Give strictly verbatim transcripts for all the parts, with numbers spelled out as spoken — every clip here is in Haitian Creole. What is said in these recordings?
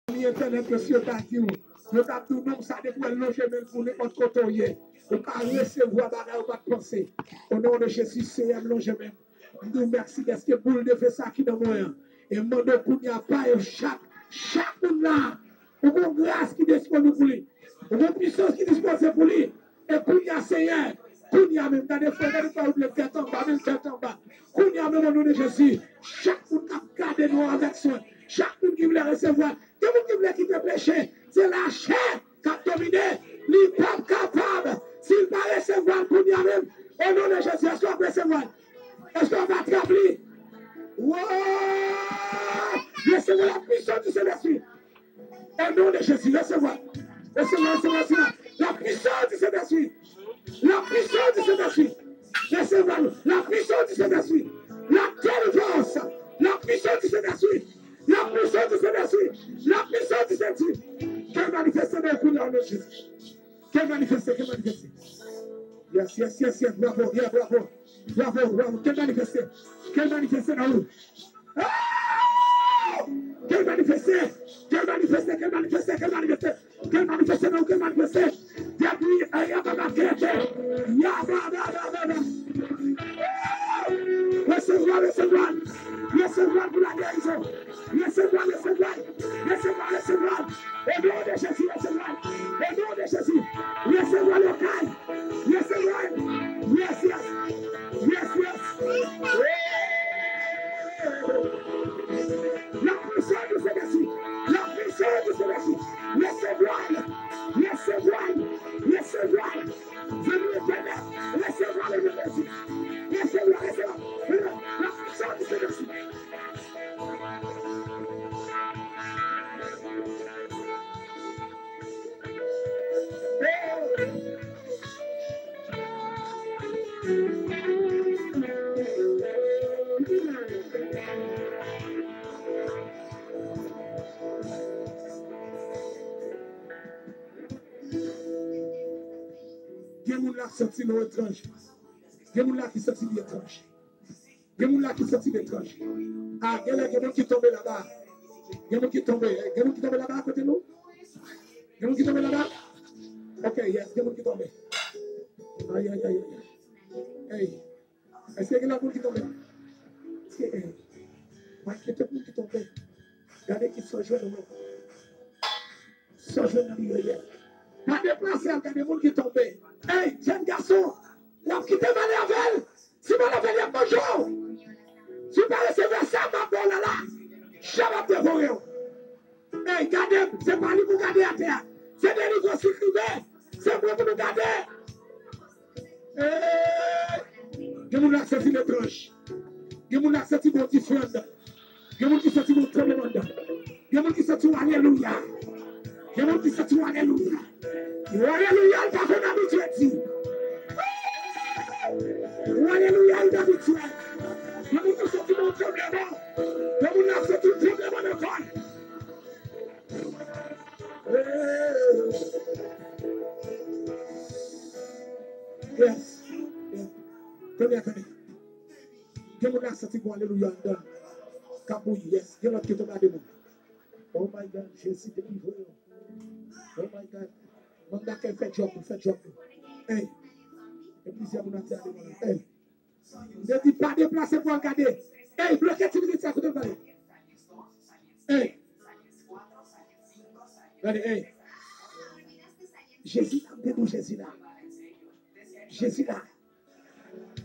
Konpani entènèt yo, si yo ta di w, yo t ap di w, nonm sa depi w wè l lonje men l pou nenpòt kote w ye, ou ka resevwa bagay ou pa t panse. O non de Jezi, Seyè m, lonje men m. M di w mèsi dèske boul de fe sa ki nan mwen an. E m mande w kounye a, pa yo chak, chak moun la, ou gon gras ki disponib pou li. Ou gon pisans ki dispoze pou li. E kounye a, Seyè, kounye a menm, gade frè, gade frè, ou vle tèt anba, menm tèt anba. Kounye a menm, o non de Jezi, chak moun k ap gade nou avèk swen, chak moun ki vle resevwa, gen moun ki vle kite peche, se lachè k ap domine, li p ap kapab, si l pa resevwa l kounye a menm, o non de Jezi, èske w ap resevwa l? Èske w ap atrap li? Wo! Resevwa la puissance du Saint-Esprit. Au nom de Jésus, resevwa. Resevwa, resevwa, resevwa. La puissance du Saint-Esprit. La puissance du Saint-Esprit. Resevwa. La puissance du Saint-Esprit. La délivrance. La puissance du Saint-Esprit. La puissance du Saint-Esprit. La puissance du Saint-Esprit. Ke l manifeste nan koulè au nom de Jésus. Ke l manifeste, ke l manifeste. Yes, yes, yes, yes. Bravo, yeah, bravo. Bravo, bravo. Ke l manifeste. Ke l manifeste nan ou. Ah! Ke l manifeste. Ke l manifeste, ke l manifeste, ke l manifeste. Ke l manifeste nan ou, ke l manifeste. Depi, eh, ya, ba, ba, ke, ke. Ya, ba, ba, ba, ba, ba. Ah! Resevwa, resevwa. Resevwa pou la gerizon. Resevwa, resevwa. Resevwa, resevwa. Au nom de Jésus, resevwa. Au nom de Jésus. Resevwa lokal. Resevwa. Yes, yes. Yes, yes. La puissance du Saint-Esprit. La puissance du Saint-Esprit. Resevwa. Resevwa. Resevwa. Vini etènèl. Resevwa le nom de Jésus. Resevwa, resevwa. La puissance du Saint-Esprit. Gen moun la k santi nou etranj. Gen moun la ki santi li etranj. Gen moun la ki santi l etranj. Ah, genlè gen moun ki tonbe laba. Gen moun ki tonbe. Eh, gen moun ki tonbe laba kote nou? Gen moun ki tonbe laba? Ok, yes, gen moun ki tonbe. Ay, ay, ay, ay, ay. Hey, èske gen lòt moun ki tonbe? Èske, eh, mwen gen tout moun ki tonbe. Gade ki sa w jwenn ou menm. Sa w jwenn nan li reyèl. Pa deplase al gade moun ki tonbe. Ey, jèn gason, w ap kite m ale avè l? Si m ale avè l, y ap manje w. Si w pa resevwa sa m ap ba w la la, chat ap devore w. Ey, gade m, se pa li pou gade atè a. Se delivrans li k rive. Se mwen pou nou gade. Ey! Gen moun la k santi l etranj. Gen moun la k santi gon dife anndan. Gen moun ki santi gon tranblemanndè. Gen moun ki santi w alelouya. Gen moun ki santi w alelouya. Yon alelouya l pa konn abitye di. Yon alelouya l pa abitye. Gen moun ki santi gon tranbleman. Gen moun la santi tranbleman nan kò l. Yes. Yes. Tande, tande. Gen moun la santi gon alelouya anndan. K ap bouyi, yes. Gen lòt ki tonbe a de moun. Oh my God, Jezi delivre yo. Oh my God. Manm dakèy fè djòb nou, fè djòb nou. Ey. Gen plizyè moun atè a devan la. Ey. M te di pa deplase pou al gade. Ey, bloke ti pitit sa kote l pale. Ey. Gade, ey. Jezi la, m te di w Jezi la. Jezi la.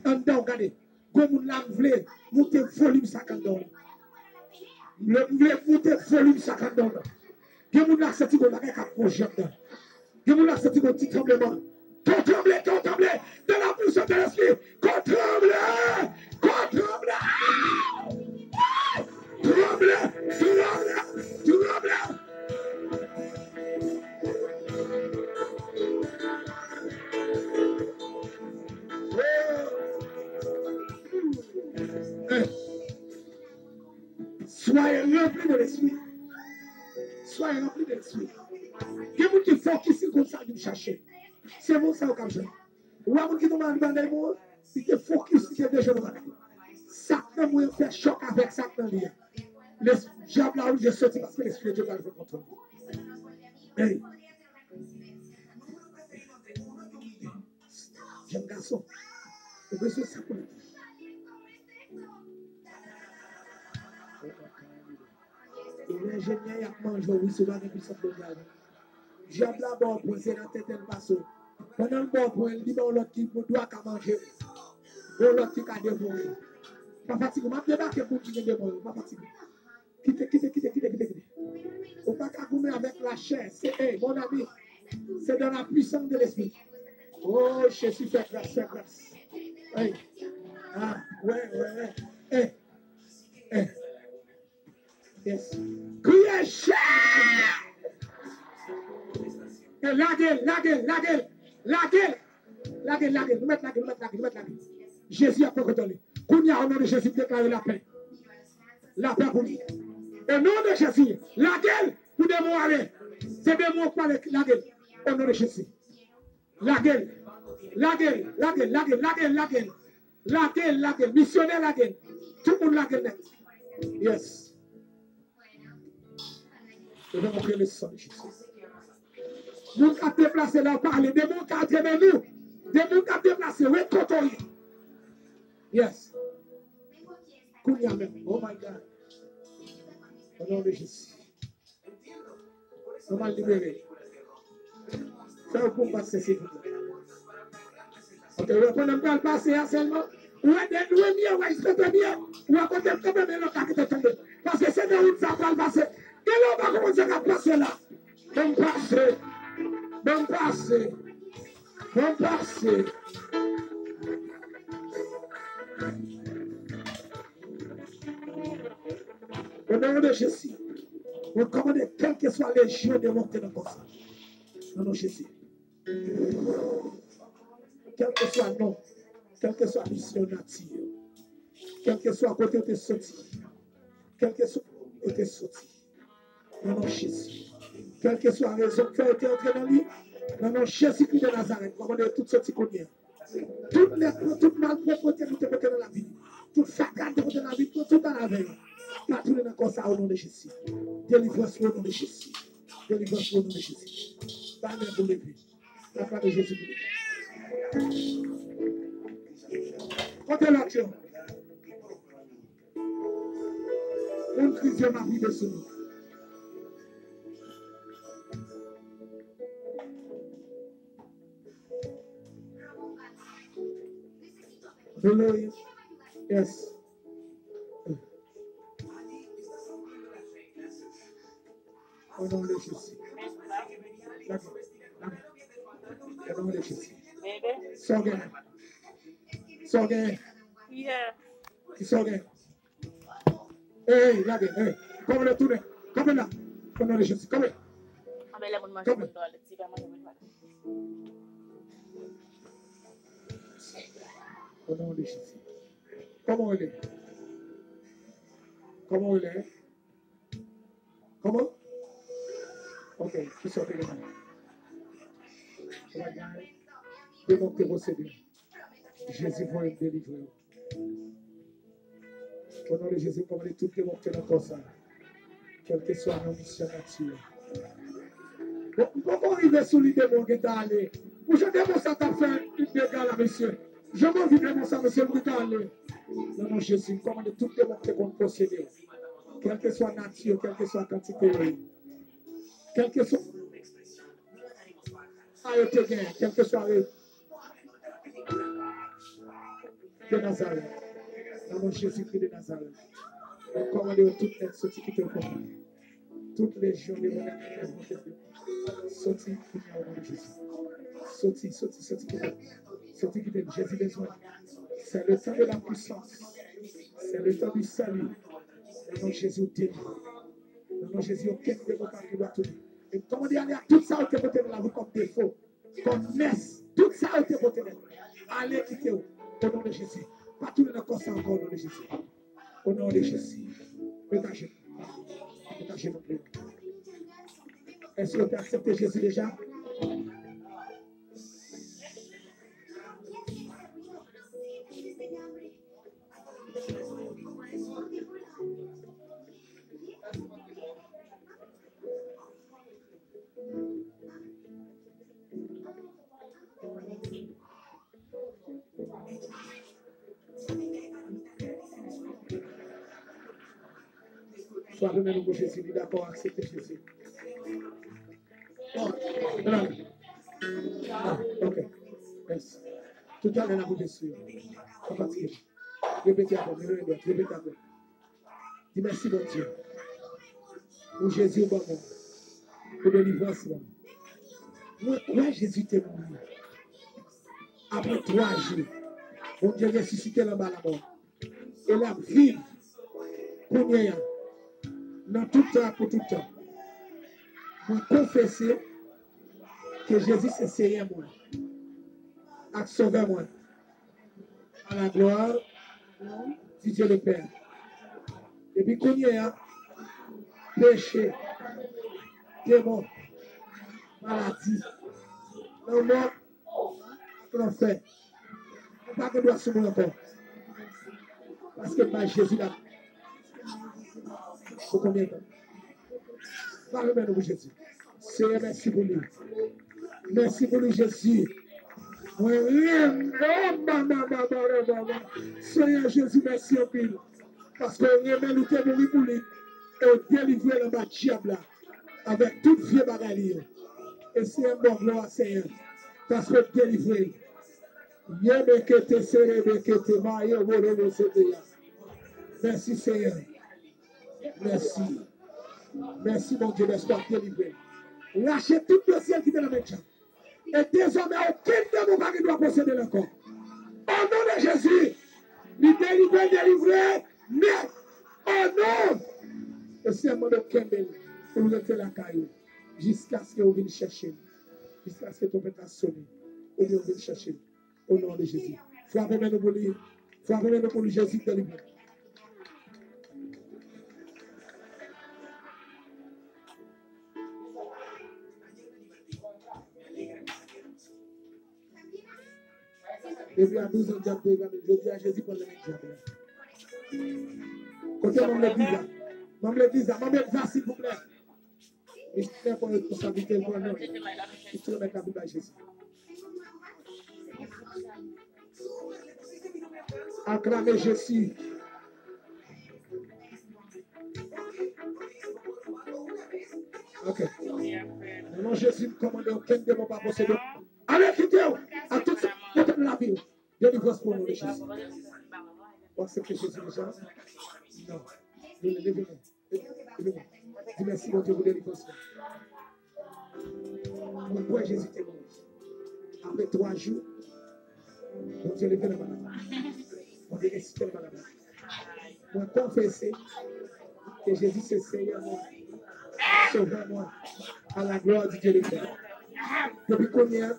Anndan w gade. Gon moun la m vle moute volim sa k anndan w. M vle, m vle moute volim sa k anndan w. Gen moun la santi gon bagay k ap bouje anndan. Gen moun la santi gon ti tranbleman. Kò tranble, kò tranble, de la puissance de l'esprit. Kò tranble, kò tranble. Tranble, tranble, tranble. Soyez remplis de l'esprit. Soyez remplis de l'esprit. Gen moun ki fokis, li konn sa li chache. Se bon sa yo k ap jwenn. Ou wè moun ki tonbe anba dèy mwen, li te fokis, li te bezwen nan bagay. Sa k nan mwen an fè chòk avèk sa k nan li a. Dyab la oblije soti paske Lespri de Dye pral pran kontwòl. Hey. Jèn gason, ou bezwen sa pou li. E lè enjenyè y ap manje w, wi, si w pa gen pisans legal. Dyab la ba w pwen, se nan tenten l pase w. Pandan l ba w pwen, li ba w lòt ki pou dwa ka manje w. Gen lòt ki ka devore w. Pa fatige, m ap debake pou moun ki gen demon yo. Pa fatige. Kite, kite, kite, kite, kite, kite. Ou pa ka goumen avèk lachè. Se, hey, mon ami, c'est dans la puissance de l'esprit. Oh, Jésus, fè gras, fè gras. Hey. Ah, wè, wè, wè. Hey. Hey. Yes. Kriye Jezi! E lage l, lage l, lage l, lage l. Lage l, lage l. Nou mèt lage l, nou mèt lage l, nou mèt lage l. Jezi ap pran kontwòl li. Kounye a, o non de Jezi, m deklare lapè. Lapè pou li. O non de Jezi, lage l pou demon ale. Se demon k pale, lage l. O non de Jezi. Lage l. Lage l, lage l, lage l, lage l, lage l. Lage l, lage l. Misyonè, lage l. Tout moun lage l nèt. Yes. Evanjil le san de Jezi. Moun k ap deplase la, pale. Demon k ap antre nan nou. Demon k ap deplase, ret kote w ye. Yes. Kounye a menm. Oh my God. O non de Jezi. Nou pral libere. Fè yon pou pase, silvouplè. Ok, wè pandan m pral pase a sèlman. Ou wè de lwen byen, ou wè espete byen. Ou wè kote m kanpe, men lòt la kite tonbe. Paske se nan wout sa pral pase. Gen lè ou pa konprann sa k ap pase la. Ban m pase. Ban m pase. Ban m pase. O non de Jezi, mwen kòmande kèlkeswa lejyon demon ki te nan kò sa. Nan non Jezi. Kèlkeswa non, kèlkeswa misyon nati yo, kèlkeswa kote yo te soti, kèlkeswa kote yo te soti. Nan non Jezi. Kèlkeswa rezon k fè yo te antre nan li, nan non Jezi Kris de Nazarèt, kòmande yo tout soti kounye a. Tout lèpre, tout malpwòpte nou te pote nan lavi, tout sakad nou te pote nan lavi, tout, tout ann avè yo. Pa tounen nan kò sa o non de Jezi. Delivrans o non de Jezi. Delivrans o non de Jezi. Ba men pou leve. Aklame Jezi pou leve. Kote lòt yo? Moun kriz yo m ap rive sou nou. Hallelujah. Yes. O non de Jezi. Lage, lage. O non de Jezi. Sa w gen? Sa w gen? Ki sa w gen? Ey, lage, ey. Kòmande tounen. Kanpe la. O non de Jezi. Kanpe. Kanpe. O non de Jezi. Kòman w rele? Kòman w rele? Kòman? Ok, kisa w te genyen? Demon te posede. Jezi voye m delivre w. O non de Jezi, m kòmande tout demon ki te nan kò sa, kèlkeswa nan misyon nati a. Bon, m poko rive sou li, demon gentan ale. Pou jan demon sa t ap fè dega la, mesye. Jan m anvi demon sa, mesye, m gentan ale. Nan non Jezi, m kòmande tout demon ki te konn posede w. Kèlkeswa nati yo, kèlkeswa kantite yo ye. Kèlkeswa sa yo te genyen, kèlkeswa re-, de Nazarèt. Nan non Jezi Kris de Nazarèt. Mwen kòmande yo tout nèt soti kite yo kòmande. Tout lejyon demonyak ki te monte sou yo. Soti kounye a o non de Jezi. Soti, soti, soti kite m. Soti kite m. Jezi bezwen. C'est le temps de la puissance. C'est le temps du salut. Nan non Jezi ou delivre. Nan non Jezi, okenn demon pa gen dwa tounen. E kòmande ale ak tout sa ou te pote nan lavi kòm defo, kòm mès, tout sa ou te pote nèt. Ale kite w. O non de Jezi. Pa tounen nan kò sa ankò, o non de Jezi. O non de Jezi. Mete ajenou. Mete ajenou pou li. Èske ou te aksepte Jezi deja? Frape men nou pou Jezi, li dakò aksepte Jezi. Oh, nan. Ah, ok. Mèsi. Toutalè n ap rive sou yo. Pa fatige. Repete apre m, repete apre m. Di mèsi, Bondye, pou Jezi ou ban mwen, pou delivrans mwen. Mwen kwè Jezi te mouri. Apre twa jou, Bondye resisite l anba lanmò. E l ap viv kounye a, nan tout tan ak pou tout tan. Mwen konfese ke Jezi se Seyè mwen ak Sovè mwen. À la gloire du Dieu le Père. Epi kounye a, peche, demon, maladi, lanmò, ak lanfè. Ou pa gen dwa sou mwen ankò. Paske m bay Jezi la. Pou konbyen tan? Frape men nou pou Jezi. Seyè, mèsi pou li. Mèsi pou li, Jezi. Mwen renmen, oh, mama, mama, mama, mama. Seyè Jezi, mèsi anpil. Paske w renmen l, ou te mouri pou li. E w delivre l anba dyab la. Avèk tout vye bagay li yo. E Seyè, m ba w glwa, Seyè. Paske w delivre l. Yemekete serebekete maye worobo seteya. Mèsi, Seyè. Mèsi. Mèsi, Bondye, dèske w ap delivre l. Rache tout dosye l ki te nan men djab. E dezòmè, okenn demon pa gen dwa posede l ankò. O non de Jezi, li delivre, delivre nèt. O non! E Seyè, mande w kenbe l pou l rete lakay ou jiskaske w vin chèche l, jiskaske twonpèt la sone, oubyen w vin chèche l. O non de Jezi. Frape men nou pou li. Frape men nou pou li, Jezi k delivre. Depi a douz an, dyab te egzamine. Jodi a, Jezi pran nan men dyab la. Kote manm legliz la? Manm legliz la, manm legliz la, silvouplè. Misye pran responsablite l pou non. Misye remèt lavi bay Jezi. Aklame Jezi. Ok. Nan non Jezi, m kòmande okenn demon pa posede w. Ale, kite w! Ak tout sa ki pote nan lavi w. Delivrans pou non de Jezi. Ou aksepte Jezi deja? Non. Leve, leve men. Leve men. Di mèsi, Bondye, pou delivrans la. Mwen kwè Jezi te mouri. Apre twa jou, Bondye leve l anba lanmò. Bondye resisite l anba lanmò. Mwen konfese ke Jezi se Seyè mwen, Sovè mwen, à la gloire du Dieu le Père. Depi kounye a,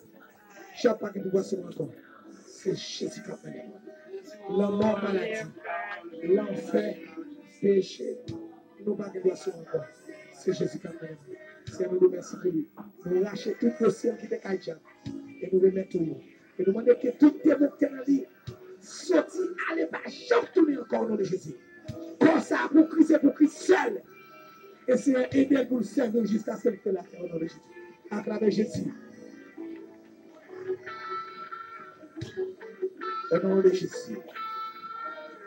dyab pa gen pouvwa sou mwen ankò. Se Jezi k ap mennen mwen. Lanmò, maladi, lanfè, peche, nou pa gen dwa sou mwen ankò. Se Jezi k ap mennen mwen. Seyè, nou di w mèsi pou li. Nou rache tout dosye m ki te kay dyab. E nou remèt ou yo. E nou mande ke tout demon ki te nan li soti, ale, pa janm tounen ankò, o non de Jezi. Kò sa a pou Kris e pou Kris sèl. E Seyè, ede l pou l sèvi w jiskaske l kite latè, o non de Jezi. Aklame Jezi. O non de Jezi.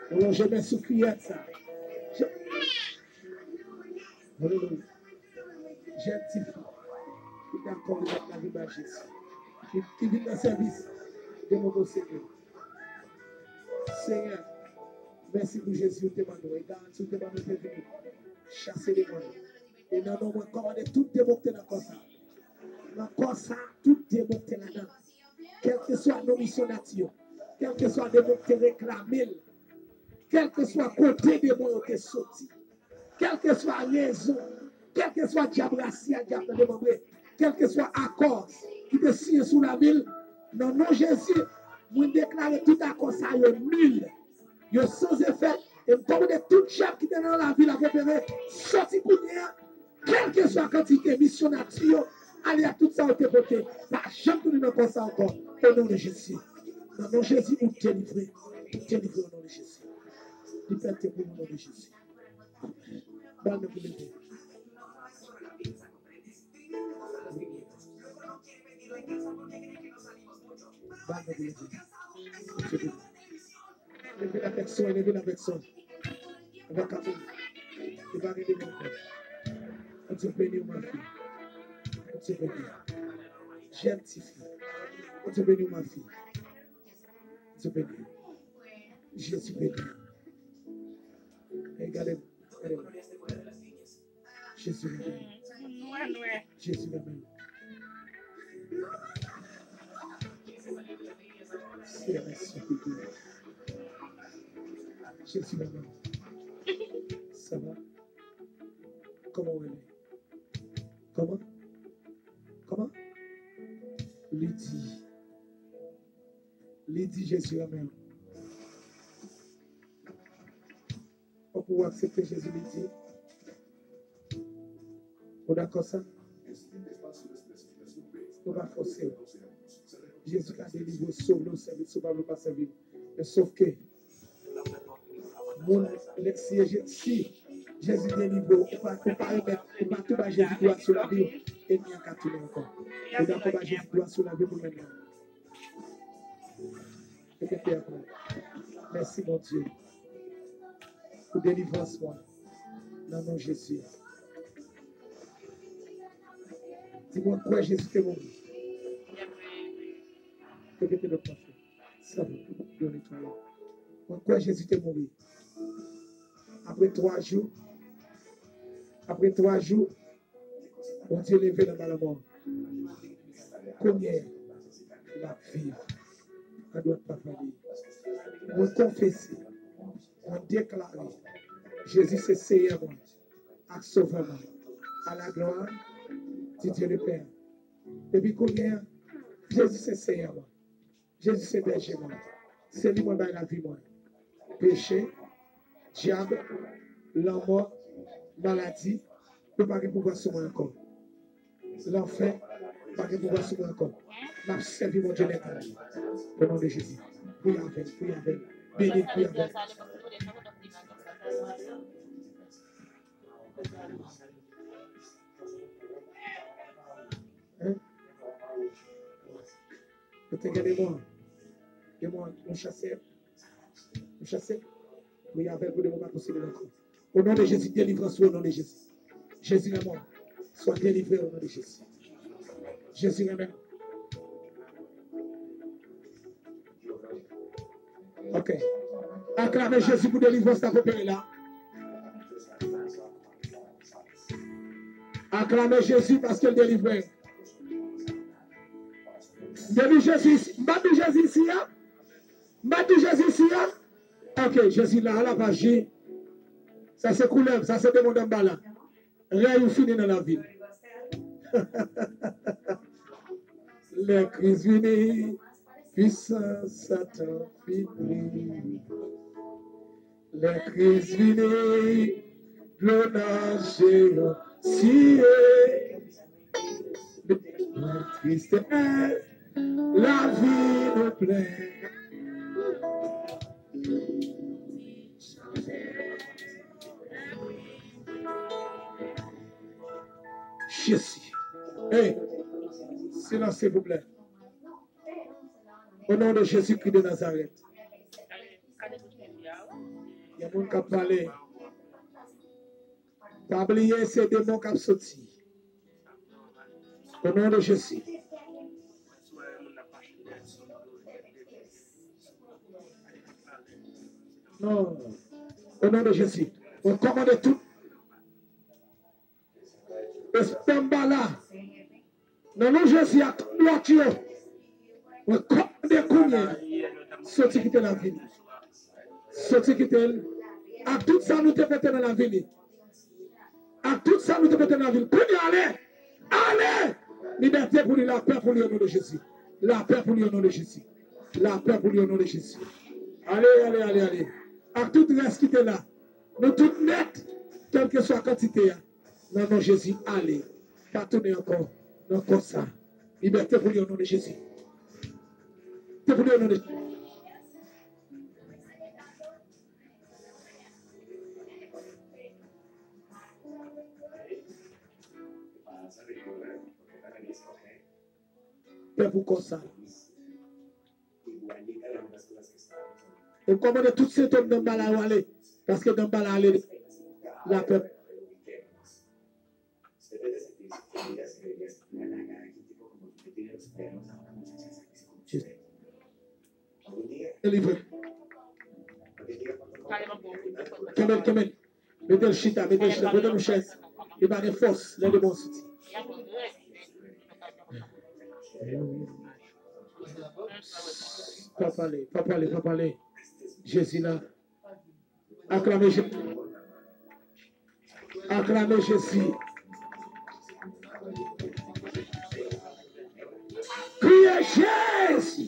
Nou lonje men sou kiyèt sa. Je- Alelouya. Jèn ti fi ki dakò remèt lavi bay Jezi. Ki, ki vin nan sèvis de mon Senyè. Senyè, mèsi pou Jezi ou te ban nou. E garanti ou te ban nou te vini chase demon yo. E nan non mwen kòmande tout demon ki te nan kò sa. Nan kò sa, tout demon ki te ladan. Kèlkeswa non misyonati yo. Kèlkeswa demon ki te reklame l. Kèlkeswa kote demon yo te soti. Kèlkeswa rezon, kèlkeswa dyab rasyal, dyab nan demanbre, kèlkeswa akò ki te siyen sou lavi l, nan non Jezi, mwen deklare tout akò sa yo nil, yo san efè, e m kòmande tout dyab ki te nan lavi l ap opere, sòti kounye a, kèlkeswa kantite misyonati yo, ale ak tout sa yo te pote, pa janm tounen nan kò sa ankò, o non de Jezi. Nan non Jezi, ou delivre, ou delivre o non de Jezi. Libète pou nou, o non de Jezi. Ban nou pou leve. Ban nou pou leve. Leve l avèk swen, leve l avèk swen. Avèk amou. Ou pa gen demon ankò. Bondye beni w, ma fille. Bondye beni w. Jèn tifi. Bondye beni w, ma fille. Bondye beni w. Jezi beni w. Ey, gade m. Gade m. Jezi renmen w. Jezi renmen w. Seyè, mèsi pou tout. Jezi renmen w. Sa va? Kòman w rele? Kòman? Kòman? Lidi. Lidi, Jezi renmen w. Fòk ou aksepte Jezi, Lidi. Ou dakò sa? Ou pa fòse w. Jezi ka delivre w, sove w, sèvi l si w pa vle w pa sèvi l. Men sòf ke moun, lè, si, si Jezi delivre w, ou pa, ou pa remèt, ou pa tou bay Jezi dwa sou lavi w, ènmi an ka tounen ankò. Ou dakò bay Jezi dwa sou lavi w pou l mennen w? Repete apre m. Mèsi, Bondye, pou delivrans mwen. Nan non Jezi. Di, mwen kwè Jezi te mouri. Repete lòt mwen fè. Sa va, yo netwaye. Mwen kwè Jezi te mouri. Apre twa jou, apre twa jou, Bondye leve l anba lanmò. Kounye a, l ap viv adwat Papa li. Mwen konfese, mwen deklare, Jezi se Seyè mwen ak Sovè mwen. À la gloire de Dieu le Père. Epi kounye a, Jezi se Seyè mwen. Jezi se bèje mwen. Se li mwen bay lavi mwen. Peche, dyab, lanmò, maladi, yo pa gen pouvwa sou mwen ankò. Lanfè pa gen pouvwa sou mwen ankò. M ap sèvi Bondye nèt ale. O non de Jezi. Priye avè l, priye avè l. Beni l, priye avè l. Hein? Yo te gen demon. Demon, nou chase. Nou chase. Priye avè l pou demon pa posede l ankò. O non de Jezi, delivrans ou o non de Jezi. Jezi renmen w. Swa delivre o non de Jezi. Jezi renmen w. Ok. Aklame Jezi pou delivrans l ap opere la. Aklame Jezi paske l delivre. M te di Jezi isi, m pa t di Jezi isi a? M pa t di Jezi isi a? Ok, Jezi la, la pa ji. Sa se koulèv, sa se demon anba la. Rèy ou fini nan lavi l. Lè Kris vini, pisans Satan fini. Lè Kris vini, dlo nan je yo siye. Tristès, lavi nou plen. Jezi. Hey, silans, silvouplè. Au nom de Jésus-Christ de Nazareth. Gen moun k ap pale. Pa bliye, se demon k ap soti. Au nom de Jésus. Non. Au nom de Jésus. Mwen kòmande tout espè anba la. Nan non Jezi ak tout lòt yo. Mwen kòmande kounye a. Soti kite lavi li. Soti kite l. Ak tout sa nou te pote nan lavi li. Ak tout sa nou te pote nan lavi li. Kounye a ale. Ale. Libète pou li, lapè pou li o non de Jezi. Lapè pou li o non de Jezi. Lapè pou li o non de Jezi. Ale, ale, ale, ale. Ak tout rès ki te la. Nou tout nèt, kèlkeswa kantite a. Nan non Jezi, ale. Pa tounen ankò nan kò sa. Libète pou li o non de Jezi. Te pou li o non de Jezi. Pè pou kò sa. E kòmande tout sentòm nan anba la yo ale. Paske nan anba la ale. Lapè. Delivre. Kenbe l, kenbe l. Mete l chita, mete l chita. Pote nou chèz. Li pa gen fòs. Lè de bon soti. Pa pale, pa pale, pa pale. Jezi la. Aklame Jezi. Aklame Jezi. Kriye Jezi.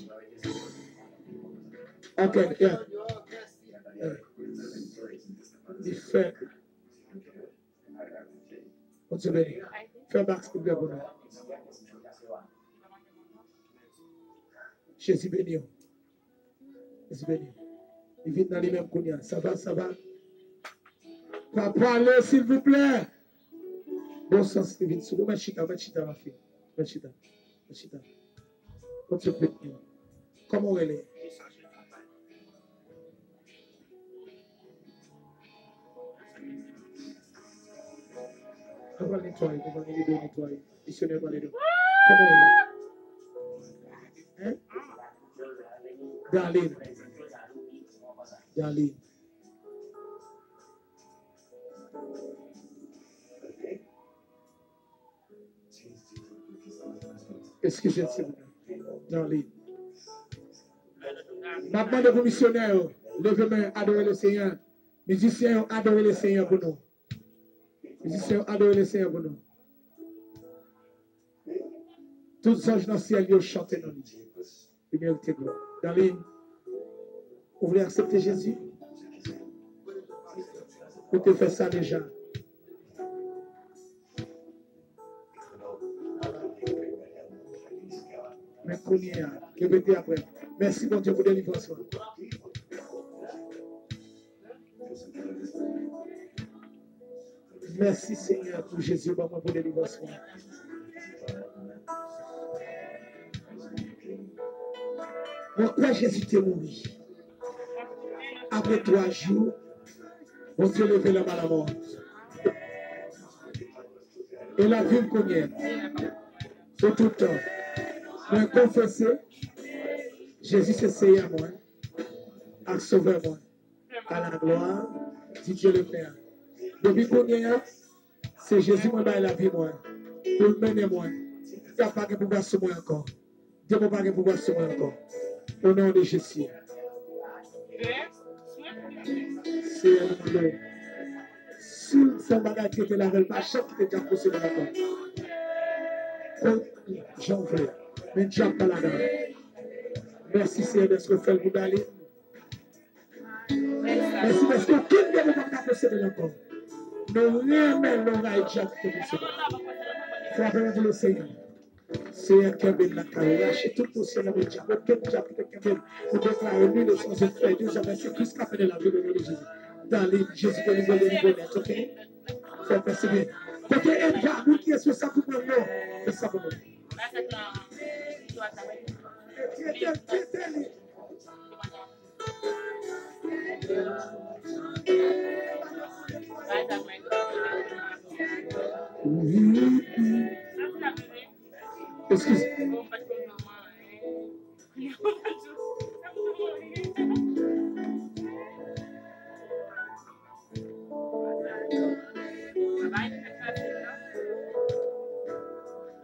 Ok, yeah. Yeah. Li fè. Bondye beni. Fè max pou byen pou nou. Jezi beni w. Jezi beni. Li vin nan li menm kounye a. Sa va, sa va. Pa pale, silvouplè. Bon sans li vin sou ou. Mèt chita, mèt chita, ma fille. Mèt chita. Mèt chita. Bondye beni w. Kòman w rele? Mwen pral netwaye, mwen pral ede w netwaye. Misyonè pral ede w. Kòman w rele? Hein? Darlene. Darlene. Eskize m, silvouplè. Darlene. M ap mande pou misyonè yo leve men, adore le Seigneur. Mizisyen yo, adore le Seigneur pou nou. Mizisyen yo, adore le Seigneur pou nou. Tout zanj nan syèl yo chante non li. Li merite glwa. Darlene, ou vle aksepte Jezi? Ou te fè sa deja? Men kounye a, repete apre m. Mèsi, Bondye, pou delivrans lan. Mèsi, Senyè, pou Jezi ban mwen pou delivrans mwen. Mwen kwè Jezi te mouri. Apre twa jou, Bondye leve l anba lanmò. E l ap viv kounye a. Pou tout tan. Mwen konfese Jezi se Seyè mwen ak Sovè mwen. À la gloire du Dieu le Père. Depi kounye a, se Jezi mwen bay lavi mwen. Pou l mennen mwen. Dyab pa gen pouvwa sou mwen ankò. Demon pa gen pouvwa sou mwen ankò. O non de Jezi. Seyè nou mande w. Si l fè yon bagay trete l avè l, pa janm kite dyab posede l ankò. Kon jan w vle. Men dyab pa ladan l. Mèsi Seyè dèske w fè l pou Darlene. Mèsi paske okenn demon p ap ka posede l ankò. Nou renmen lòray dyab ki te posede l. Frape men pou le Seyè. Seyè, kenbe l nan kay ou. Rache tout dosye nan men dyab. Okenn dyab ki te kenbe l. Nou deklare nul et sans effet. Dezòmè, se Kris k ap mennen lavi nou, o non de Jezi. Darlene, Jezi delivre, delivre nèt, oke? Fè w fè sibi. Kote Edgar, moun ki responsab pou mwen yo? Fè sa pou mwen. Trete l, trete li. Eskize.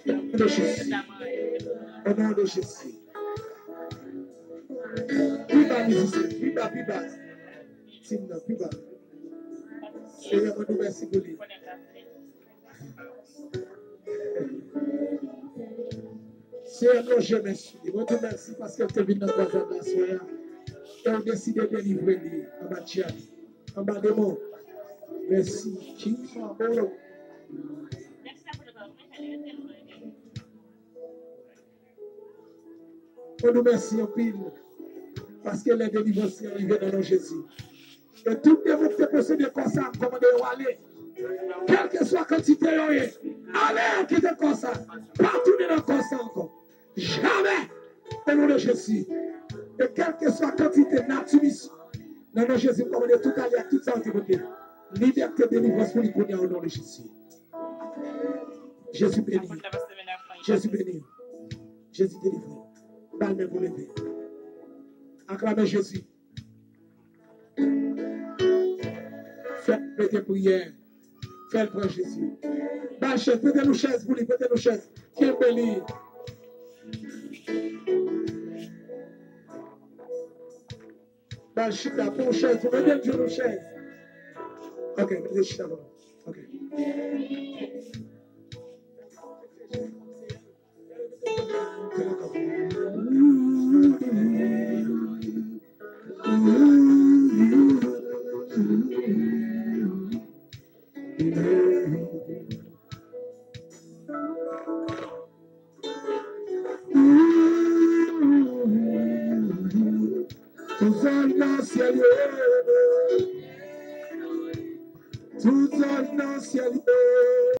O non de Jezi. O non de Jezi. Pi ba mizisyen, pi ba, pi ba. Tim nan, pi ba. Seyè, mwen di w mèsi pou li. Seyè, m lonje men sou li. Mwen di w mèsi paske l te vin nan krwazad la aswè a. E w deside delivre li anba dyab, anba demon. Mèsi. Ki manbo. Mwen di w mèsi anpil, paske lè delivrans lan rive nan non Jezi. E tout demon ki te posede kò sa, m kòmande yo ale. Kèlkeswa kantite yo ye, ale kite kò sa. Pa tounen nan kò sa ankò. Jamè! O non de Jezi. E kèlkeswa kantite nati misyon, nan non Jezi, m kòmande tout ale ak tout sa yo te pote. Libète, delivrans pou li kounye a, o non de Jezi. Jezi beni. Jezi beni. Jezi delivre. Ba l men pou leve. Aklame Jezi. Fè l mete priyè. Fè l pran Jezi. Ba l chèz. Prete nou chèz pou li. Prete nou chèz. Kenbe li. Ba l chita pou yon chèz. Ou mete l sou yon chèz. Ok, mete chita pou nou. Ok. Tout zòn nan syèl yo. Tout zòn nan syèl yo.